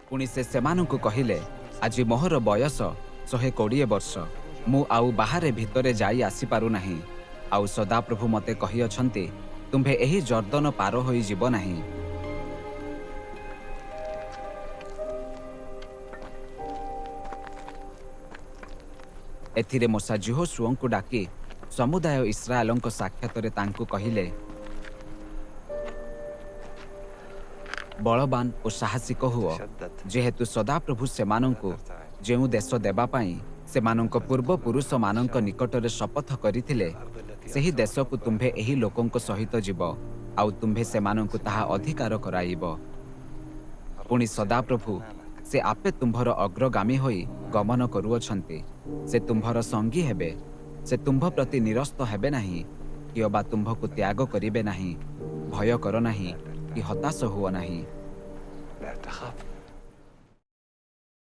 ପୁଣି ସେ ସେମାନଙ୍କୁ କହିଲେ, ଆଜି ମୋହର ବୟସ 120 ବର୍ଷ। ମୁଁ ଆଉ ବାହାରେ ଭିତରେ ଯାଇ ଆସିପାରୁନାହିଁ। ଆଉ ସଦାପ୍ରଭୁ ମୋତେ କହିଅଛନ୍ତି, ତୁମ୍ଭେ ଏହି ଯର୍ଦ୍ଦନ ପାର ହୋଇଯିବ ନାହିଁ। ଏଥିରେ ମୋଶା ଯିହୋଶୂୟଙ୍କୁ ଡାକି ସମୁଦାୟ ଇସ୍ରାଏଲଙ୍କ ସାକ୍ଷାତରେ ତାଙ୍କୁ କହିଲେ, ବଳବାନ ଓ ସାହସିକ ହୁଅ, ଯେହେତୁ ସଦାପ୍ରଭୁ ସେମାନଙ୍କୁ ଯେଉଁ ଦେଶ ଦେବା ପାଇଁ ସେମାନଙ୍କ ପୂର୍ବପୁରୁଷମାନଙ୍କ ନିକଟରେ ଶପଥ କରିଥିଲେ, ସେହି ଦେଶକୁ ତୁମ୍ଭେ ଏହି ଲୋକଙ୍କ ସହିତ ଯିବ, ଆଉ ତୁମ୍ଭେ ସେମାନଙ୍କୁ ତାହା ଅଧିକାର କରାଇବ। ପୁଣି ସଦାପ୍ରଭୁ ସେ ଆପେ ତୁମ୍ଭର ଅଗ୍ରଗାମୀ ହୋଇ ଗମନ କରୁଅଛନ୍ତି। ସେ ତୁମ୍ଭର ସଙ୍ଗୀ ହେବେ। ସେ ତୁମ୍ଭ ପ୍ରତି ନିରସ୍ତ ହେବେ ନାହିଁ, କିଅବା ତୁମ୍ଭକୁ ତ୍ୟାଗ କରିବେ ନାହିଁ। ଭୟ କର ନାହିଁ କି ହତାଶ ହୁଅ ନାହିଁ। لا تخف